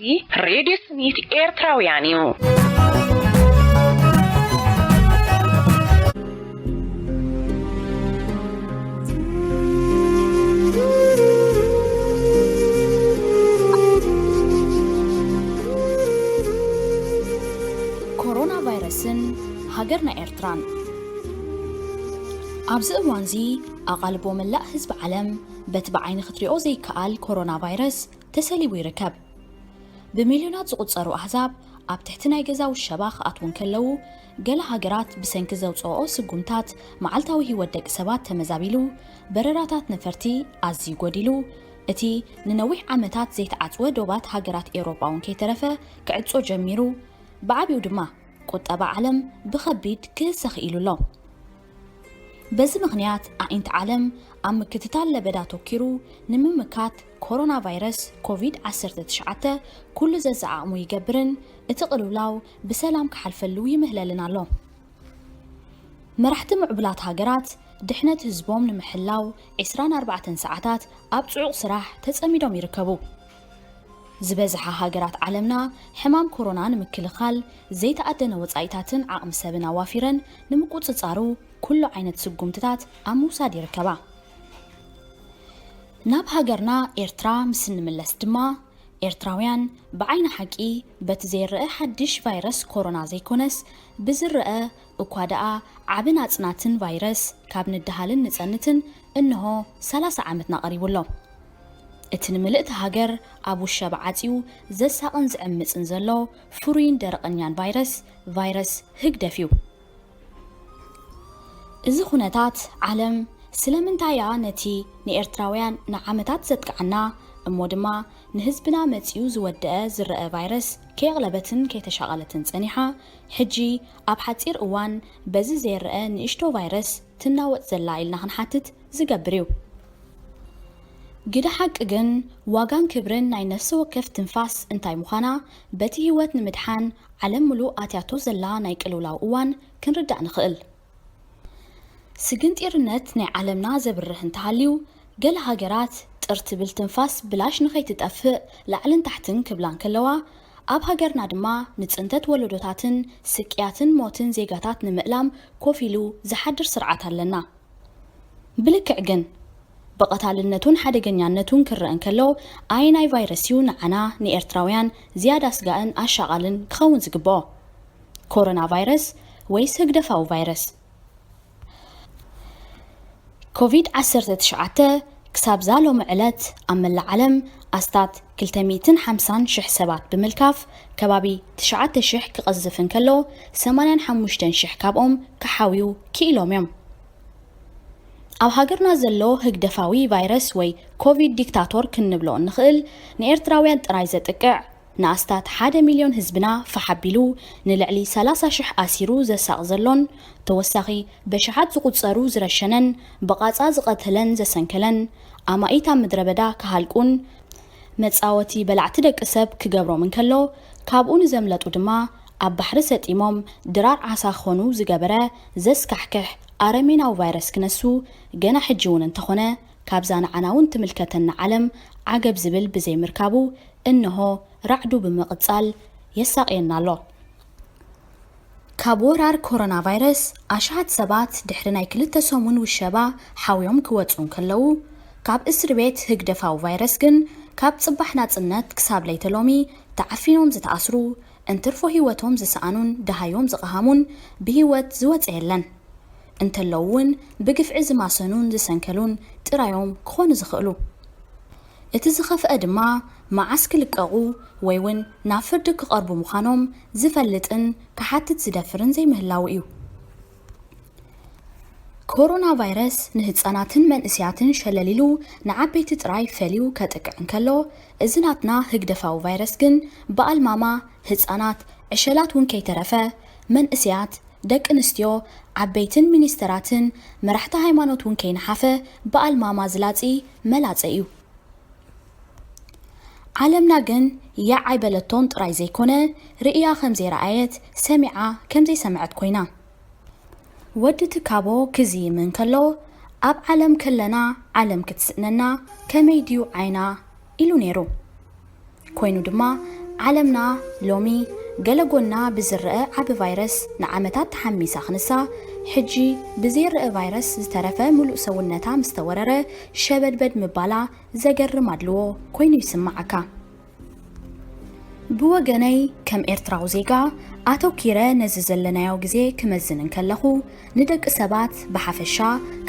ሬድዮ ስኒት ኤርትራውያን እዩ። ኮሮና ቫይረስን ሃገርና ኤርትራን። ኣብዚ እዋንዚ ኣቓልቦ መላእ ህዝቢ ዓለም በቲ ብዓይኒ ክትሪኦ ዘይከኣል ኮሮና ቫይረስ ተሰሊቡ ይርከብ። ብሚልዮናት ዝቑጸሩ ኣህዛብ ኣብ ትሕቲ ናይ ገዛ ውሸባ ክኣትዉ እንከለዉ፣ ገለ ሃገራት ብሰንኪ ዘውጽኦኦ ስጉምታት መዓልታዊ ህይወት ደቂ ሰባት ተመዛቢሉ፣ በረራታት ነፈርቲ ኣዝዩ ጎዲሉ፣ እቲ ንነዊሕ ዓመታት ዘይተዓጽወ ዶባት ሃገራት ኤውሮጳ እውን ከይተረፈ ክዕጾ ጀሚሩ፣ ብዓቢኡ ድማ ቁጠባ ዓለም ብኸቢድ ክህሰ ኽኢሉ ኣሎ። በዚ ምኽንያት ኣዒንቲ ዓለም ኣብ ምክትታል ለበዳ ኣተኪሩ ንምምካት ኮሮና ቫይረስ ኮቪድ ዓሰርተ ትሽዓተ ኩሉ ዘዝዓቕሙ ይገብርን እቲ ቅልውላው ብሰላም ክሓልፈሉ ይምህለልን ኣሎ። መራሕቲ ምዕቡላት ሃገራት ድሕነት ህዝቦም ንምሕላው ዕስራን ኣርባዕተን ሰዓታት ኣብ ጽዑቕ ስራሕ ተጸሚዶም ይርከቡ። ዝበዝሓ ሃገራት ዓለምና ሕማም ኮሮና ንምክልኻል ዘይተኣደነ ወጻኢታትን ዓቕሚ ሰብን ኣዋፊረን ንምቁጽጻሩ ኩሉ ዓይነት ስጉምትታት ኣብ ምውሳድ ይርከባ። ናብ ሃገርና ኤርትራ ምስ እንምለስ ድማ ኤርትራውያን ብዓይኒ ሓቂ በቲ ዘይረኣ ሓድሽ ቫይረስ ኮሮና ዘይኮነስ ብዝረኣ እኳ ደኣ ዓብን ኣጽናትን ቫይረስ ካብ ንደሃልን ንጸንትን እንሆ ሰላሳ ዓመትና ቀሪቡ ኣሎ። እቲ ንምልእቲ ሃገር ኣብ ውሸባ ዓጽዩ ዘሳቕን ዝዕምጽን ዘሎ ፍሩይን ደረቐኛን ቫይረስ፣ ቫይረስ ህግደፍ እዩ። እዚ ኩነታት ዓለም ስለምንታይ እያ ነቲ ንኤርትራውያን ንዓመታት ዘጥቅዓና እሞ ድማ ንህዝብና መጺኡ ዝወደአ ዝረአ ቫይረስ ከየቕለበትን ከይተሻቐለትን ጸኒሓ፣ ሕጂ ኣብ ሓጺር እዋን በዚ ዘይረአ ንእሽቶ ቫይረስ ትናወጽ ዘላ ኢልና ክንሓትት ዝገብር እዩ። ግደ ሓቂ ግን ዋጋን ክብርን ናይ ነፍሲ ወከፍ ትንፋስ እንታይ ምዃና በቲ ህይወት ንምድሓን ዓለም ምሉእ ኣትያቶ ዘላ ናይ ቅልውላው እዋን ክንርዳእ ንኽእል። ስግንጢርነት ናይ ዓለምና ዘብርህ እንተሃልዩ፣ ገለ ሃገራት ጥር ትብል ትንፋስ ብላሽ ንኸይትጠፍእ ላዕልን ታሕትን ክብላ እንከለዋ፣ ኣብ ሃገርና ድማ ንጽንተት ወለዶታትን ስቅያትን ሞትን ዜጋታት ንምእላም ኮፍ ኢሉ ዝሓድር ስርዓት ኣለና። ብልክዕ ግን፣ ብቐታልነቱን ሓደገኛነቱን ክረአ እንከሎ፣ ኣየናይ ቫይረስ እዩ ንዓና ንኤርትራውያን ዝያዳ ስጋእን ኣሻቓልን ክኸውን ዝግብኦ? ኮሮና ቫይረስ ወይስ ህግደፋዊ ቫይረስ? ኮቪድ ዓሰርተ ትሽዓተ ክሳብ ዛ ሎሚ ዕለት ኣብ መላእ ዓለም ኣስታት ክልተ ሚእትን ሓምሳን ሽሕ ሰባት ብምልካፍ፣ ከባቢ ትሽዓተ ሽሕ ክቐዝፍ እንከሎ፣ ሰማንያን ሓሙሽተን ሽሕ ካብኦም ክሓውዩ ክኢሎም እዮም። ኣብ ሃገርና ዘሎ ህግደፋዊ ቫይረስ ወይ ኮቪድ ዲክታቶር ክንብሎ እንኽእል፣ ንኤርትራውያን ጥራይ ዘጥቅዕ፣ ንኣስታት ሓደ ሚልዮን ህዝብና ፋሕ ኣቢሉ ንልዕሊ ሰላሳ ሽሕ ኣሲሩ ዘሳቕ ዘሎን፣ ተወሳኺ በሽሓት ዝቑጸሩ ዝረሸነን፣ ብቓጻ ዝቐተለን ዘሰንከለን፣ ኣማኢት ኣብ ምድረ በዳ ክሃልቁን፣ መጻወቲ በላዕቲ ደቂ ሰብ ክገብሮም እንከሎ፣ ካብኡ ንዘምለጡ ድማ ኣብ ባሕሪ ሰጢሞም ድራር ዓሳ ክኾኑ ዝገበረ ዘስካሕክሕ ኣረሜናዊ ቫይረስ ክነሱ፣ ገና ሕጂ እውን እንተኾነ፣ ካብዛ ንዓና እውን ትምልከተና ዓለም ዓገብ ዝብል ብዘይምርካቡ፣ እንሆ ራዕዱ ብምቕጻል የሳቕየና ኣሎ። ካብ ወራር ኮሮና ቫይረስ ኣሽሓት ሰባት ድሕሪ ናይ ክልተ ሰሙን ውሸባ ሓውዮም ክወጹ እንከለዉ፣ ካብ እስሪ ቤት ህግደፋዊ ቫይረስ ግን ካብ ጽባሕ ናጽነት ክሳብ ለይተ ሎሚ ተዓፊኖም ዝተኣስሩ፣ እንትርፎ ህይወቶም ዝሰኣኑን ደሃዮም ዝቐሃሙን ብህይወት ዝወጸ የለን። እንተለዉ እውን ብግፍዒ ዝማሰኑን ዝሰንከሉን ጥራዮም ክኾኑ ዝኽእሉ። እቲ ዝኸፍአ ድማ መዓስ ክልቀቑ ወይ እውን ናብ ፍርዲ ክቐርቡ ምዃኖም ዝፈልጥን ክሓትት ዝደፍርን ዘይምህላዉ እዩ። ኮሮና ቫይረስ ንህጻናትን መንእስያትን ሸለል ኢሉ ንዓበይቲ ጥራይ ፈልዩ ከጥቅዕ እንከሎ፣ እዚ ናትና ህግደፋዊ ቫይረስ ግን ብኣልማማ ህጻናት፣ ዕሸላት እውን ከይተረፈ፣ መንእስያት፣ ደቂ ኣንስትዮ፣ ዓበይትን ሚኒስተራትን መራሕቲ ሃይማኖት እውን ከይነሓፈ ብኣልማማ ዝላጺ መላጸ እዩ። ዓለምና ግን ያዕ ኣይበለቶን ጥራይ ዘይኮነ፣ ርእያ ከም ዘይረኣየት፣ ሰሚዓ ከም ዘይሰምዐት ኮይና። ወዲ ትካቦ ክዝይም እንከሎ፣ ኣብ ዓለም ከለና ዓለም ክትስእነና ከመይ ድዩ ዓይና? ኢሉ ነይሩ። ኮይኑ ድማ፣ ዓለምና ሎሚ ገለ ጎና ብዝረአ ዓቢ ቫይረስ ንዓመታት ተሓሚሳ ክንሳ፣ ሕጂ ብዘይረአ ቫይረስ ዝተረፈ ምሉእ ሰውነታ ምስ ተወረረ ሸበድበድ ምባላ ዘገርም ኣድልዎ ኮይኑ ይስምዓካ። ብወገነይ ከም ኤርትራዊ ዜጋ ኣተኪረ ነዚ ዘለናዮ ግዜ ክመዝን እንከለኹ፣ ንደቂ ሰባት ብሓፈሻ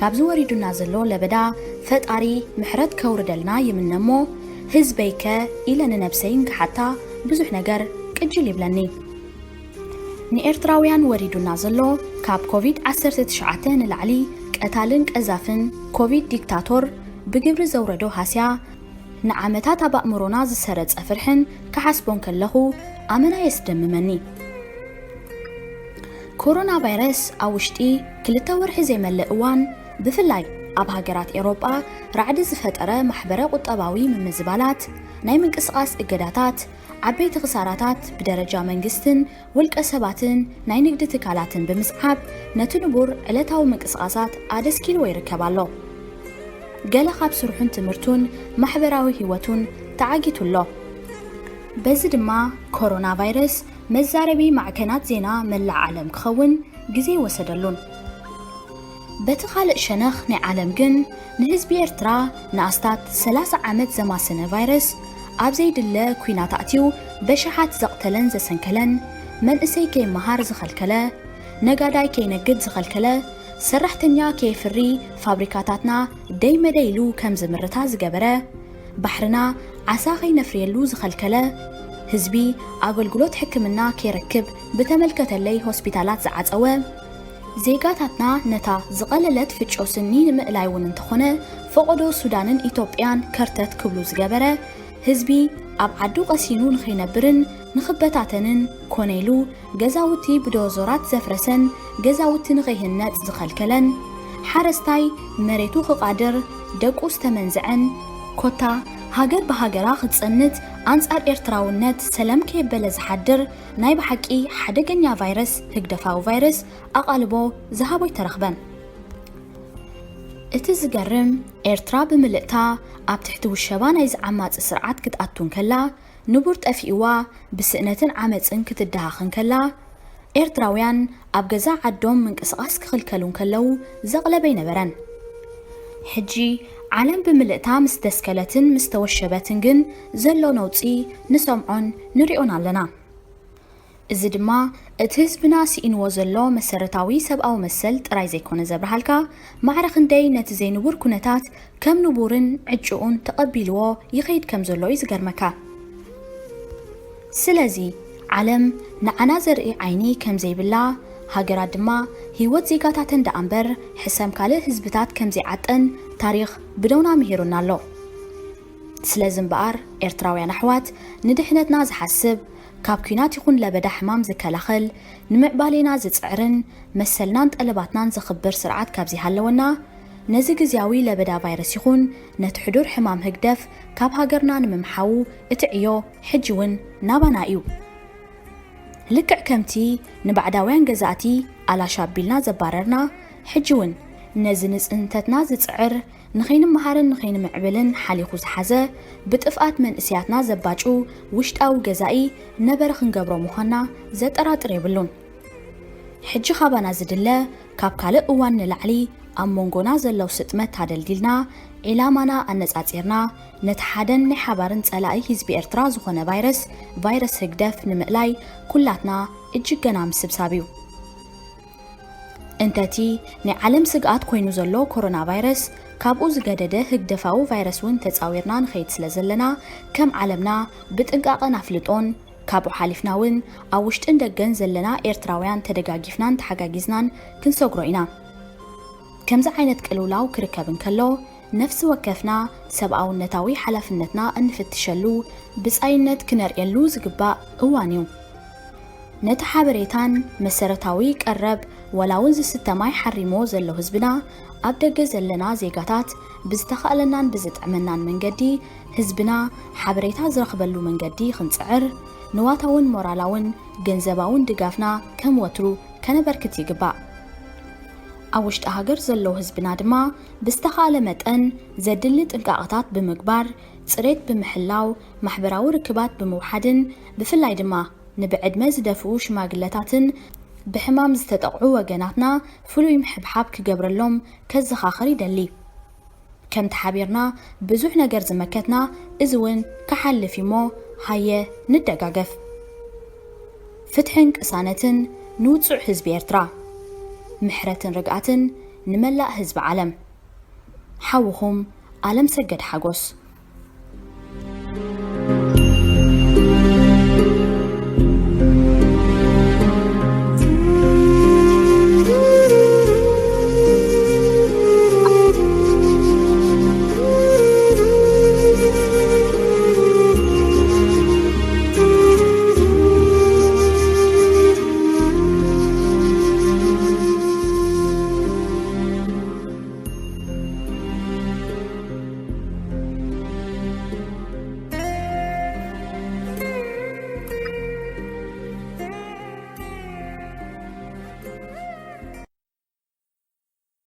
ካብዚ ወሪዱና ዘሎ ለበዳ ፈጣሪ ምሕረት ከውርደልና ይምነ እሞ፣ ህዝበይከ ኢለ ንነብሰይ እንክሓታ ብዙሕ ነገር ቅጅል ይብለኒ። ንኤርትራውያን ወሪዱና ዘሎ ካብ ኮቪድ ዓሰርተ ትሽዓተ ንላዕሊ ቀታልን ቀዛፍን ኮቪድ ዲክታቶር ብግብሪ ዘውረዶ ሃስያ ንዓመታት ኣብ ኣእምሮና ዝሰረጸ ፍርሕን ክሓስቦ እንከለኹ ኣመና የስደምመኒ። ኮሮና ቫይረስ ኣብ ውሽጢ ክልተ ወርሒ ዘይመልእ እዋን ብፍላይ ኣብ ሃገራት ኤውሮጳ ራዕዲ ዝፈጠረ ማሕበረ ቁጠባዊ ምምዝባላት፣ ናይ ምንቅስቓስ እገዳታት፣ ዓበይቲ ክሳራታት ብደረጃ መንግስትን ውልቀ ሰባትን ናይ ንግዲ ትካላትን ብምስዓብ ነቲ ንቡር ዕለታዊ ምንቅስቓሳት ኣደስኪልዎ ይርከብ ኣሎ። ገለ ካብ ስርሑን ትምህርቱን ማሕበራዊ ህይወቱን ተዓጊቱ ኣሎ። በዚ ድማ ኮሮና ቫይረስ መዛረቢ ማዕከናት ዜና መላእ ዓለም ክኸውን ግዜ ይወሰደሉን። በቲ ካልእ ሸነኽ ናይ ዓለም ግን ንህዝቢ ኤርትራ ንኣስታት ሰላሳ ዓመት ዘማሰነ ቫይረስ ኣብ ዘይድለ ኲናት ኣእትዩ በሽሓት ዘቕተለን ዘሰንከለን፣ መንእሰይ ከይመሃር ዝኸልከለ፣ ነጋዳይ ከይነግድ ዝኸልከለ፣ ሰራሕተኛ ከየፍሪ ፋብሪካታትና ደይ መደይ ኢሉ ከም ዝምርታ ዝገበረ፣ ባሕርና ዓሳ ከይነፍርየሉ ዝኸልከለ፣ ህዝቢ ኣገልግሎት ሕክምና ከይረክብ ብተመልከተለይ ሆስፒታላት ዝዓጸወ፣ ዜጋታትና ነታ ዝቐለለት ፍጮ ስኒ ንምእላይ እውን እንተኾነ ፈቐዶ ሱዳንን ኢትዮጵያን ከርተት ክብሉ ዝገበረ፣ ህዝቢ ኣብ ዓዱ ቀሲኑ ንኸይነብርን ንኽበታተንን ኮነ ኢሉ ገዛውቲ ብዶዞራት ዘፍረሰን ገዛውቲ ንኸይህነጽ ዝኸልከለን፣ ሓረስታይ መሬቱ ክቓድር ደቁ ዝተመንዝዐን፣ ኮታ ሃገር ብሃገራ ክትጸንት ኣንጻር ኤርትራውነት ሰለም ከየበለ ዝሓድር ናይ ብሓቂ ሓደገኛ ቫይረስ ህግደፋዊ ቫይረስ ኣቓልቦ ዝሃቦ ኣይተረኽበን። እቲ ዝገርም ኤርትራ ብምልእታ ኣብ ትሕቲ ውሸባ ናይዚ ዓማጺ ስርዓት ክትኣቱ እንከላ ንቡር ጠፊእዋ ብስእነትን ዓመጽን ክትደሃኽ እንከላ ኤርትራውያን ኣብ ገዛ ዓዶም ምንቅስቓስ ክኽልከሉ እንከለዉ ዘቕለበ ኣይነበረን። ሕጂ ዓለም ብምልእታ ምስ ደስከለትን ምስ ተወሸበትን ግን ዘሎ ነውጺ ንሰምዖን ንሪኦን ኣለና። እዚ ድማ እቲ ህዝብና ስኢንዎ ዘሎ መሰረታዊ ሰብኣዊ መሰል ጥራይ ዘይኮነ ዘብርሃልካ፣ ማዕረ ክንደይ ነቲ ዘይንቡር ኩነታት ከም ንቡርን ዕጭኡን ተቐቢልዎ ይኸይድ ከም ዘሎ እዩ ዝገርመካ። ስለዚ ዓለም ንዓና ዘርኢ ዓይኒ ከም ዘይብላ፣ ሃገራት ድማ ህይወት ዜጋታተን ደኣ እምበር ሕሰም ካልእ ህዝብታት ከም ዘይዓጠን ታሪኽ ብደውና ምሂሩና ኣሎ። ስለዚ እምበኣር ኤርትራውያን ኣሕዋት ንድሕነትና ዝሓስብ፣ ካብ ኲናት ይኹን ለበዳ ሕማም ዝከላኸል፣ ንምዕባሌና ዝጽዕርን መሰልናን ጠለባትናን ዘኽብር ስርዓት ካብ ዘይሃለወና፣ ነዚ ግዝያዊ ለበዳ ቫይረስ ይኹን ነቲ ሕዱር ሕማም ህግደፍ ካብ ሃገርና ንምምሓዉ እቲ ዕዮ ሕጂ እውን ናባና እዩ። ልክዕ ከምቲ ንባዕዳውያን ገዛእቲ ኣላሽ ኣቢልና ዘባረርና፣ ሕጂ እውን ነዚ ንጽንተትና ዝጽዕር፣ ንኸይንመሃርን ንኸይንምዕብልን ሓሊኹ ዝሓዘ፣ ብጥፍኣት መንእሰያትና ዘባጩ ውሽጣዊ ገዛኢ ነበረ ክንገብሮ ምዃንና ዘጠራጥር የብሉን። ሕጂ ካባና ዝድለ፣ ካብ ካልእ እዋን ንላዕሊ ኣብ መንጎና ዘለዉ ስጥመት ኣደልዲልና፣ ዒላማና ኣነጻጺርና፣ ነቲ ሓደን ናይ ሓባርን ጸላኢ ህዝቢ ኤርትራ ዝኾነ ቫይረስ፣ ቫይረስ ህግደፍ ንምእላይ ኩላትና እጅገና ምስብሳብ እዩ። እንተቲ ናይ ዓለም ስግኣት ኮይኑ ዘሎ ኮሮና ቫይረስ ካብኡ ዝገደደ ህግደፋዊ ቫይረስ እውን ተጻዊርና ንኸይድ ስለ ዘለና፣ ከም ዓለምና ብጥንቃቐን ኣፍልጦን፣ ካብኡ ሓሊፍና እውን ኣብ ውሽጥን ደገን ዘለና ኤርትራውያን ተደጋጊፍናን ተሓጋጊዝናን ክንሰግሮ ኢና። ከምዚ ዓይነት ቅልውላው ክርከብ እንከሎ፣ ነፍሲ ወከፍና ሰብኣውነታዊ ሓላፍነትና እንፍትሸሉ፣ ብጻይነት ክነርእየሉ ዝግባእ እዋን እዩ። ነቲ ሓበሬታን መሰረታዊ ቀረብ ዋላ እውን ዝስተ ማይ ሓሪሞ ዘሎ ህዝብና፣ ኣብ ደገ ዘለና ዜጋታት ብዝተኻእለናን ብዝጥዕመናን መንገዲ ህዝብና ሓበሬታ ዝረኽበሉ መንገዲ ክንጽዕር፣ ንዋታውን ሞራላውን ገንዘባውን ድጋፍና ከም ወትሩ ከነበርክት ይግባእ። ኣብ ውሽጢ ሃገር ዘሎ ህዝብና ድማ ብዝተኻእለ መጠን ዘድሊ ጥንቃቐታት ብምግባር ጽሬት ብምሕላው፣ ማሕበራዊ ርክባት ብምውሓድን ብፍላይ ድማ ንብዕድመ ዝደፍኡ ሽማግለታትን ብሕማም ዝተጠቕዑ ወገናትና ፍሉይ ምሕብሓብ ክገብረሎም ከዘኻኽር ይደሊ። ከምቲ ሓቢርና ብዙሕ ነገር ዝመከትና፣ እዚ እውን ክሓልፍ እዩሞ፣ ሃየ ንደጋገፍ። ፍትሕን ቅሳነትን ንውጹዕ ህዝቢ ኤርትራ፣ ምሕረትን ርግኣትን ንመላእ ህዝቢ ዓለም። ሓውኹም ኣለም ሰገድ ሓጎስ።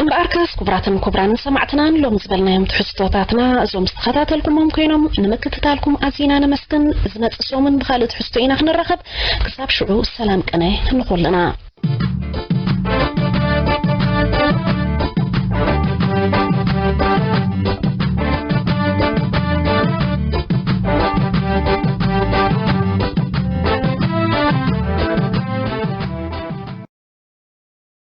እምበኣርከስ ክቡራትን ክቡራን ሰማዕትና፣ ሎም ዝበልናዮም ትሕዝቶታትና እዞም ዝተኸታተልኩሞም ኮይኖም፣ ንምክትታልኩም ኣዚና ነመስግን። ዝመጽእ ሰሙን ብኻልእ ትሕዝቶ ኢና ክንራኸብ። ክሳብ ሽዑ ሰላም ቅነ ንኹልና።